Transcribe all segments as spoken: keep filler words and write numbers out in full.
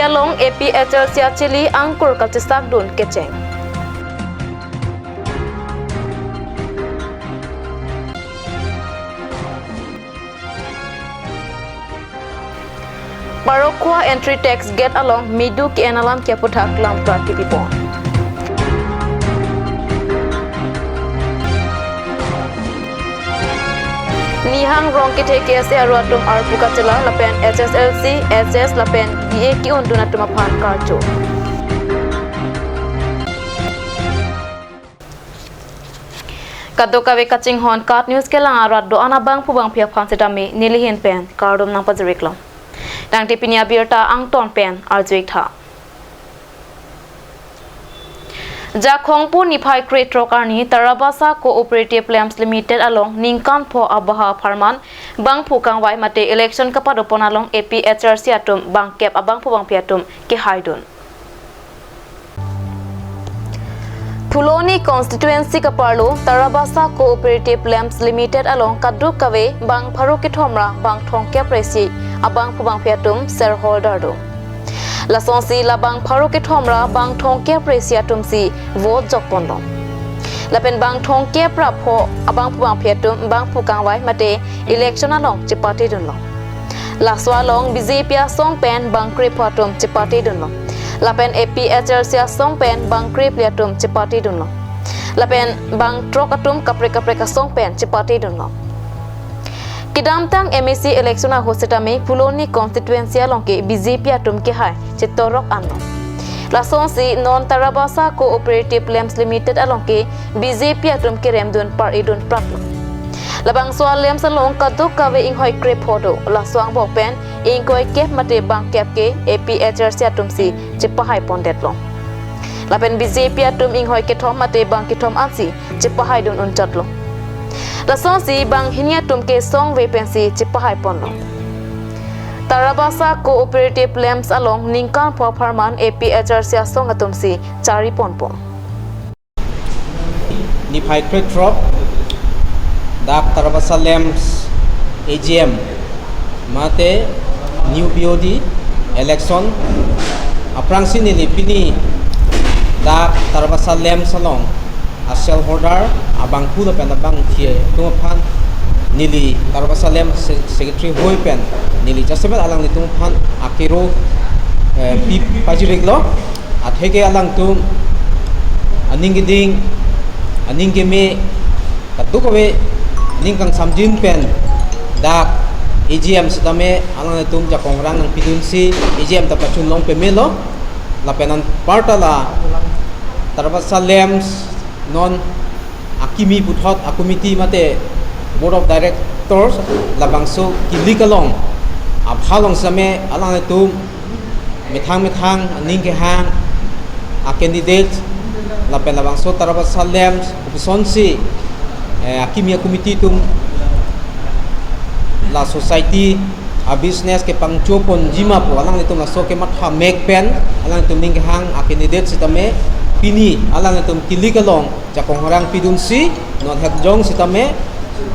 Along A P H L C achili angkur kachesakdun kecheng. Parokkhua entry tax gate along midu ke-en alam ke aputhak lamkra kipipon. Nihang Rongkethe K S A aru atum arpu kachela lapen H S L C, H S lapen B A ke-undun atum aphan karcho. Kadokave kachinghon KAT News kelang arat do-an abangphu bangphi aphan sitame nelihin pen kardom nangpajir-iklo. Tangte pini abirta angton pen arju-ik tha. Jakhongpo niphai krethrok arni Tarabasa Cooperative Lamps Limited along ningkan pho abaha apharman bangphu kangvai mate election kapadopon along A P H R C atum bangkep abangphu bangphi atum kehaidun. Phuloni constituency kaparlo Tarabasa Cooperative Lamps Limited along kadokave bang pharo kethom ra bang thomkep ra isi abangphu bangphi atum shareholder do. Lasonsi labang pharo kethom ra bang thomkep ra isi atumsi vote jokponlo. Lapen bang thomkep ra pho abangphu bangphi atum bangphu kangvai mate election along chepatedunlo. Laso along B J P asong pen bang krepho atum chepatedunlo. Lapen A P H R C asong pen bang krephli atum chepatedunlo. Lapen bang throk atum kaprek kaprek asong pen chepatedunlo. Kedamtang M A C election ahut sitame Phuloni constituency along ke B J P atum kehai chetorok anlo. Lasonsi non Tarabasa Cooperative Lamps Limited along ke B J P atum keremdun par-idun praplo. Labangso a-lamps along kadokave inghoi krepho do, laso angbong pen ingkoi kep mate bang kep ke A P H R C atumsi chepahaipondetlo. Lapen B J P atum inghoi kethom mate bang kethom ansi chepahaidun unchotlo. Lasonsi bang hini atum ke songve pensi chepahaiponlo. Tarabasa Cooperative Lamps along ningkan pho apharman A P H R C asong atumsi chariponpo. Niphai krethrok dak Tarabasa Lamps A G M mate new B O D election aphrangsi neli pini dak Tarabasa Lamps along a-shareholder abangphu lapen abangphi atum aphan neli Tarabasa Lamps se-, secretary hoi pen neli jasemet alanglitum aphan akero, eh, pi pajir-iklo. Atheke alangtum aning keding, aning keme, kadokave ning kangsamjin pen dak A G M sitame alanglitum jakong rang nangpidunsi A G M ta pachun long pemelo. Lapen anparta la Tarabasa Lamps non akimi puthot a-committee mate board of directors labangso kilik along aphalong sitame alanglitum methang methang aning kehang a-candidate lapen labangso Tarabasa Lamps kopisonsi, eh, akimi a-committee atum la society a-business kepangchoponji ma pu alanglitum laso kematha mek pen alanglitum ning kehang a-candidate sitame pini alanglitum kilik along jakong rang pidunsi non het jong sitame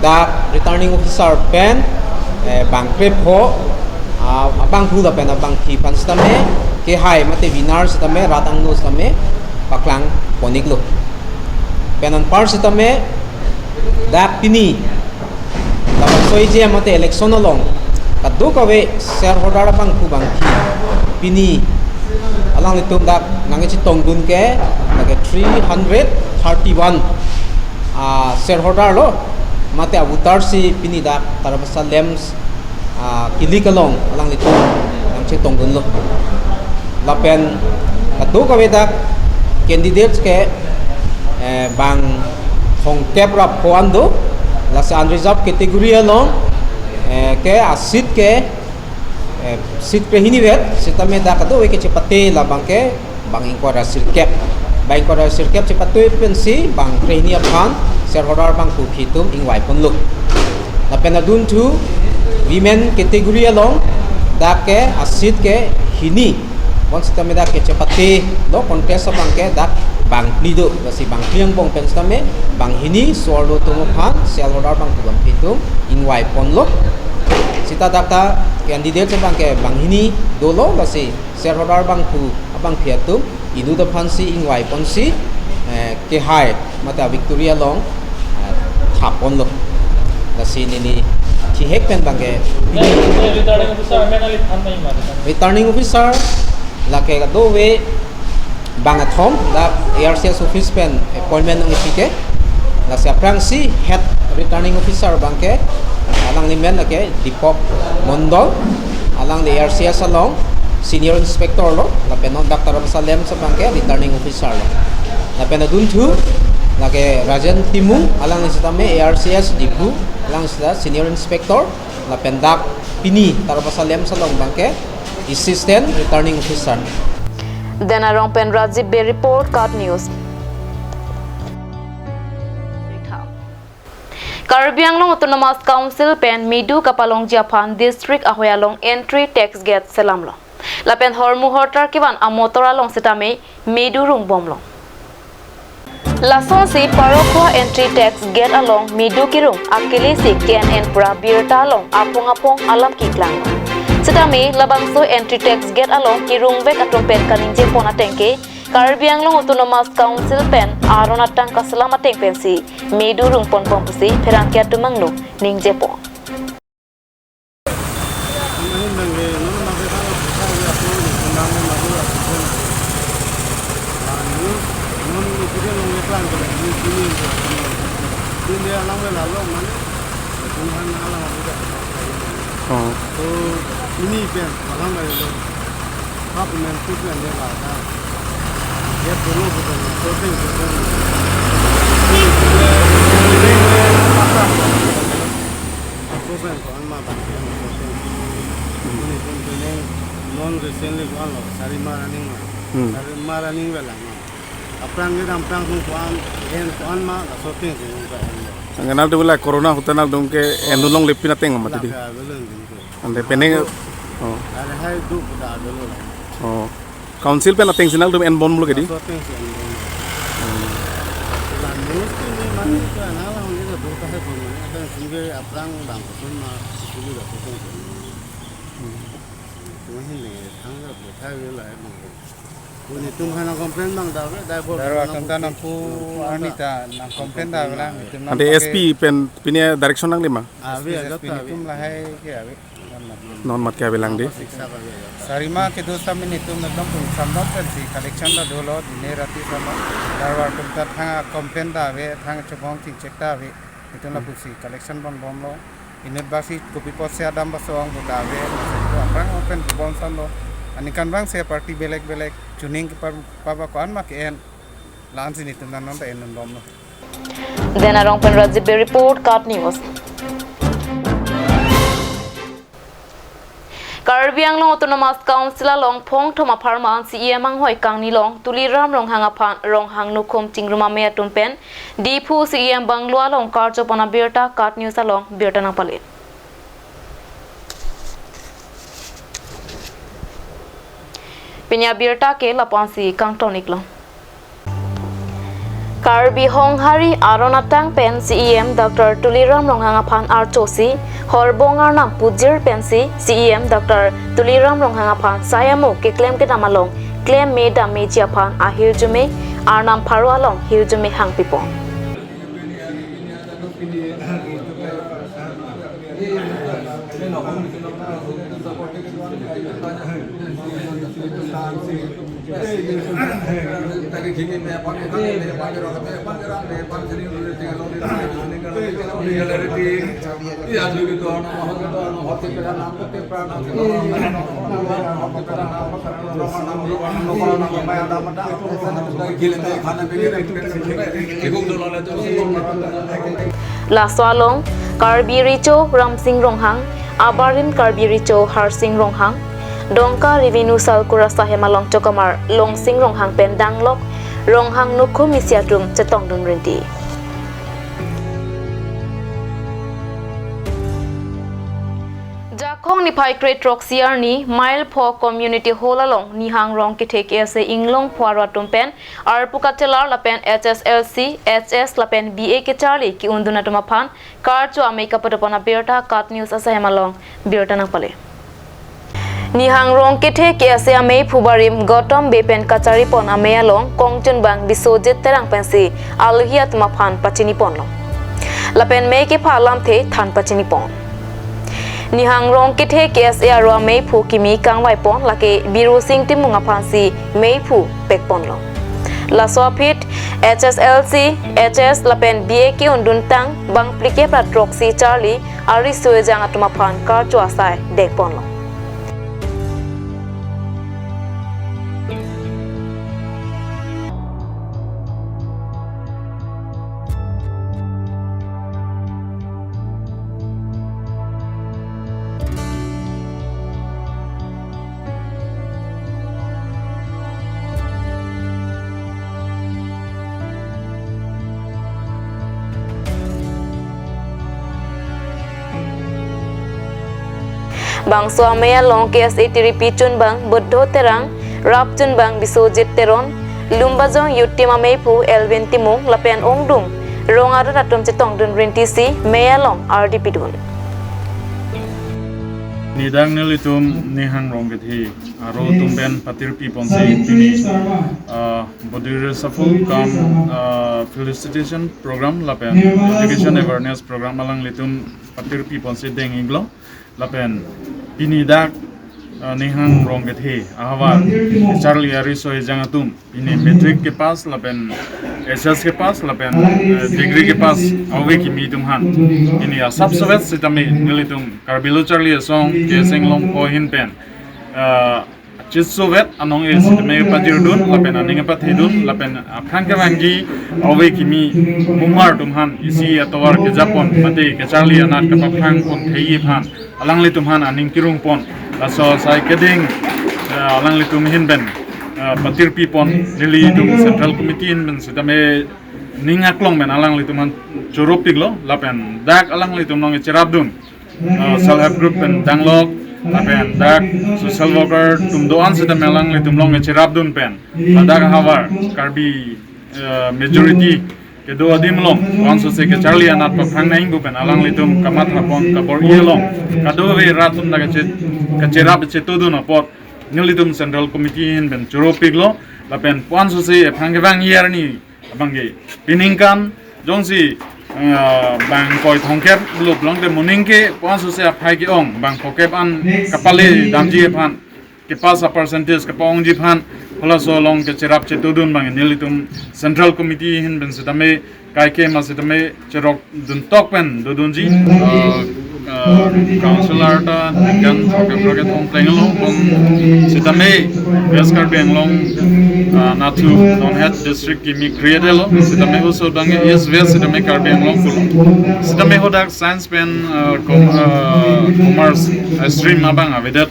dak returning officer pen, eh, bang krepho, ah, abangphu lapen abangphi aphan sitame kehai mate winner sitame rat angno sitame paklangpon-iklo. Pen anpar sitame dak pini labangso A G M mate election along kadokave shareholder abangphu bangphi pini alanglitum dak nangkachetongdun ke lake three hundred thirty-one, ah, shareholder lo mate a-voter si pini dak Tarabasa Lamps, ah, kilik along alanglitum nangchetongdunlo. Lapen kadokave dak candidates ke, eh, bang thomkep ra pho an do, lasi unreserved category along, eh, ke a-seat ke, eh, seat krehini vet, sitame dak kadokave kechepate labang ke bang ingkoi ra sirkep. Bang ingkoi ra sirkep chepatoi pensi bang krehini aphan shareholder abangphu aphi atum ingvaiponlo. Lapen adunthu women category along dak ke a-seat ke hini. Bonsitame dak kechepatelo contest abang ke dak bang phli do. Lasi bang phli angbong pen sitame bang hini so-arlo atum aphan shareholder abangphu bangphi atum ingvaiponlo. Sita dak ta candidate abang ke banghini dolo, lasi shareholder abangphu abangpi atum inut aphansi ingvai ponsi, eh, kehai mate victory along, eh, thap ponlo. Lasi neli thihek pen abang ke, returning officer, men ali than nai ma? Returning officer lake kadokave bang athom, dak A R C S office pen appointment nangpi ke. Lasi aphrangsi head returning officer abang ke, alangli men lake Deepak Mondol, alangli A R C S along senior inspector lo, lapen non dak Tarabasa LAMPS abang ke returning officer lo. Lapen adunthu lake Rajen Timung, alangli sitame A R C S Diphu, alangli sita senior inspector, lapen dak pini Tarabasa LAMPS along abang ke assistant returning officer. Dena Rong pen Rajiv Bey report, KAT News. Karbi Anglong Autonomous Council pen medu kapalongji aphan district ahoi along entry tax gate selamlo. Lapen hormu hortar kevan amotor along sitame medu rungbomlo. Lasonsi Parokhuwa entry tax gate along medu kerung akele si K N N pura birta along apong apong alam keklang. Sitame labangso entry tax gate along kerungvek atum pen kaningjepon ateng ke Karbi Anglong Autonomous Council pen aron atang kaselam ateng pensi medu rungponbom pusi pherangke atum angno ningjepon. Oh. Hmm. Aphrang kedam aphrang sung ko-an, en ko-an ma, laso ateng si nung ko-an lo. Anke nangtum la corona ahut nangtum ke endun longle pin ateng ma tidi? Lake avelo nangtum ke. Ante penang, oh. Lahai do pu ta avelo la. Oh. Council pen ateng si nangtum enbomlo ke di? Laso ateng si enbom. Hmm. La news ke ni mane ke na la hong ke do ta hai bom mane, ateng sung ke aphrang dam ko sun ma, suli laso ateng si. Hmm. Tuma hin le thang la do ta avelo la hai bom. Netum aphan nang complain abang ta ave, driver. Driver atum ta nangpu arni ta nang complain ta avelang, netum nang. Ante S P pen pini direction nangle ma? Ave, S P, S P ave. Netum lahai ke ave. Non mat ke avelang di. Siksa ave. Sarima kedo sami netum ekdom pun samdam pensi collection ta dolo, dine rati sama. Driver atum ta thang complain ta ave, thang chobong chingchek ta ave. Netum lapusi collection bonbomlo. Inut basi kopi apotsi adam baso ong puta ave, aphrang open bom samlo. Aningkan abang si party belek belek, chuning kepar paba ko-an ma ke-en. La-ansi netum nang non ta endun bomlo. Dena Rong pen Rajiv Bey report, KAT News. Karbi Anglong Autonomous Council along phongthom apharman C E M anghoi kangnilong Tuliram Ronghang aphan Ronghang Nukhum Chingrum Amei atum pen Diphu C E M bungalow along karjopon abirta KAT News along birta nangpale. Pini abirta ke lapu-ansi kangton iklo. Karbi Honghari aron atang pen C E M Doctor Tuliram Ronghang aphan archosi, horbong arnam pujir pensi C E M Doctor Tuliram Ronghang aphan sai amo keklem kedam along klem me dam meji aphan ahirjume arnam pharo along hirjume hangpipon. Laso along Karbi Recho Ramsing Ronghang, Abarim Karbi Recho Harsing Ronghang, Dongka Revenue Circle Rasahem along chokamar Longsing Ronghang pen danglok Ronghang Nukhum isi atum chetongdun rinti. Jak Khong niphai kre throksi arni, Mile Pho Community Hall along, Nihang Rongkethe K S A Inglongpho arlo atum pen, arpu kachelar lapen H S L C, H S lapen B A kecharli ke-undun atum aphan, karcho amei kapadopon abirta KAT News asai hem along birta nangpale. Nihang Rongkethe K S A ameiphu barim Gautam Bey pen kacharipon amei along kongchunbang Biswajit Terang pensi alohi atum aphan pachiniponlo. Lapen mei kepha alamthe than pachinipon. Nihang Rongkethe K S A arlo ameiphu kimi kangvaipon lake Birusing Timung aphansi meiphu pekponlo. Laso aphi H S L C, H S lapen B A ke-unduntang bang phlikep ra throksi charli ariso ejang atum aphan karcho asai dengponlo. Bangso amei along K S A tiripi chunbang Buddho Terang, rap chunbang Biswajit Teron, Lumbajong Youth Team ameiphu Elvin Timung lapen ongdung rong arat atum chetongdun rintisi mei along ardi pidun. Nidang nelitum Nihang Rongkethe arlo atum pen patirpiponsi pini, ah, body reshuffle cum, ah, felicitation program lapen education awareness program alanglitum patirpiponsi deng-iklo. Lapen pini dak, ah, Nihang Rongkethe ahavar charli ariso ejang atum, pini matric kepass lapen H S kepass lapen, eh, degree kepass ave kimi atum aphan, pini asap sovet sitame nelitum Karbi Lo Charli Asong K S A Inglongpho ahin pen, eh, chit sovet anong-e sitame pajirdun lapen aning pathedun lapen aphrang kevangji ave kimi mumar atum aphan isi atovar kejapon mate kecharli anat kapaphrangpon thei aphan alanglitum aphan aning kirungpon. Laso asai kedeng, eh, alanglitum ahin pen, eh, patirpipon, nelitum Central Committee ahin pen sitame ning aklong pen alanglitum aphan choropiklo lapen dak alanglitum along cherapdun, eh, self help group pen danglok lapen dak social worker atum do-an sitame alanglitum along cherapdun pen ladak ahavar Karbi, eh, majority kedo adim along ko-ansose kecharli anat paphrang nangji pu pen alanglitum kamathapon kabor-i along kadokave rat atum ta kache-, kacherap chetodun apot nelitum Central Committee ahin pen choropiklo lapen ko-ansose aphrang kevangji arni abangke piningkan jongsi, eh, bang ingkoi thomkep lo pulote moning ke ko-ansose aphai ke-ong bang phokep an kapale damji aphan kepass a-percentage kapa-ongji aphan halaso along kecherap chetodun abang nelitum Central Committee ahin pen sitame kaikema sitame cherokdun tok pen dodunji, eh, eh, councillor ta ningkan thomkep ra kethom plenglo, bang sitame West Karbi Anglong, eh, nathu nonhet district kimi create lo, sitame oso abangke East West sitame Karbi Anglong pulo. Sitame hadak science pen, eh, com-, eh, commerce, eh, stream abang avedet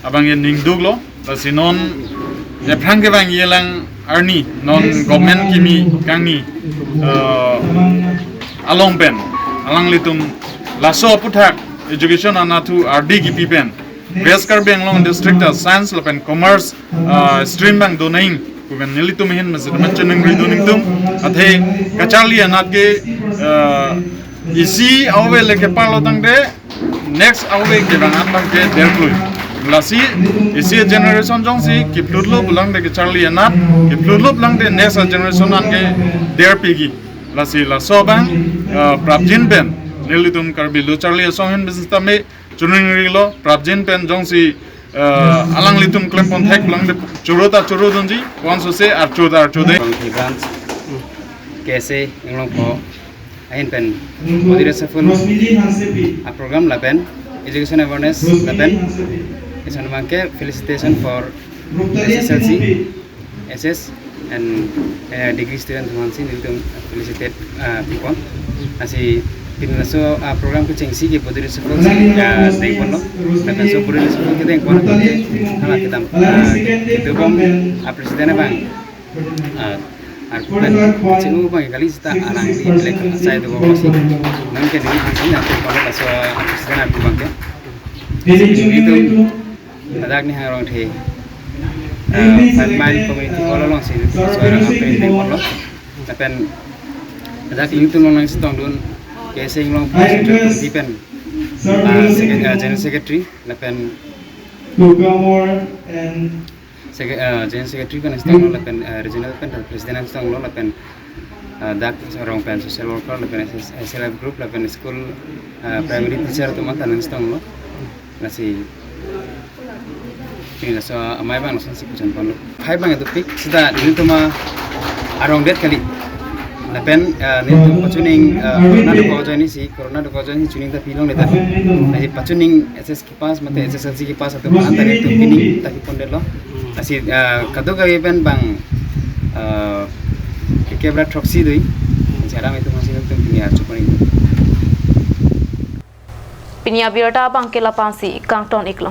abangke ningduklo, lasi non aphrang kevangji alang arni non government kimi kangni, eh, along pen alanglitum laso aputhak education anathu ardi kipi pen West Karbi Anglong district a-science lapen commerce, eh, stream abang donangji pu pen nelitum ahin masi teman cheningridun ningtum, athe kacharli anat ke, eh, isi ave le keparlo tangte next ave kevang an abangke derplui. Lasi isi generation jongsi keplutlo pulote kacharli anat, keplutlo pulote next generation an ke derpiji. Lasi laso abang, eh, prapjin pen nelitum Karbi Lo Charli Asong ahin pen sitame choningrilo, prapjin pen jongsi, eh, alanglitum klempon thek pulote choro ta chorodunji, ko-ansose archo ta archodun. Bangphi branch K S A Inglongpho ahin pen body reshuffle a-program lapen education awareness lapen isan abangke felicitation for S S L C, H S and, eh, degree student atum aphansi nelitum felicitate, ah, pipon. Lasi pini laso, ah, program kechengsi ke body reshuffle, ah, dengponlo. Lapen laso body reshuffle kedengpon abangke hala kedam, ah, kedobom a-president abang, ah, arpu pen chinu abang kali sita arang di black asai dobomsi. Nangke neli aphansi nangke palo laso, ah, president arpu abangke. Nelitum ladak Nihang Rongthe, uh, Five Mile Community Hall alongsi Soirang Apre Dengpon lo. Lapen ladak nelitum along nangchetongdun K S A Inglongpo Central Committee pen, uh, secre- uh, General Secretary, lapen Secre- uh, General Secretary pen nangchetonglo, lapen, uh, Regional pen President nangchetonglo, lapen, uh, dak Sorong pen social worker, lapen S S, S L F group, lapen school, uh, primary teacher atum anta nangchetonglo. Lasi, ini laso amei abang lasonsi puchonponlo. Hai abang itu pik, seta nelitum arong det kali. Lapen, uh, nelitum pachuning, uh, corona dokok ajoinesi, corona dokok ajoinesi chuning ta pilong deta. Lasi pachuning S S K pass mate S S L C ke pass atum anta nelitum pining ta pipondetlo. Lasi, ah, kadokave pen bang, ah, kekebra throksi dui. Jaram itu masih nelitum pini arju paning. Pini abirta abang ke lapu-ansi kangton iklo.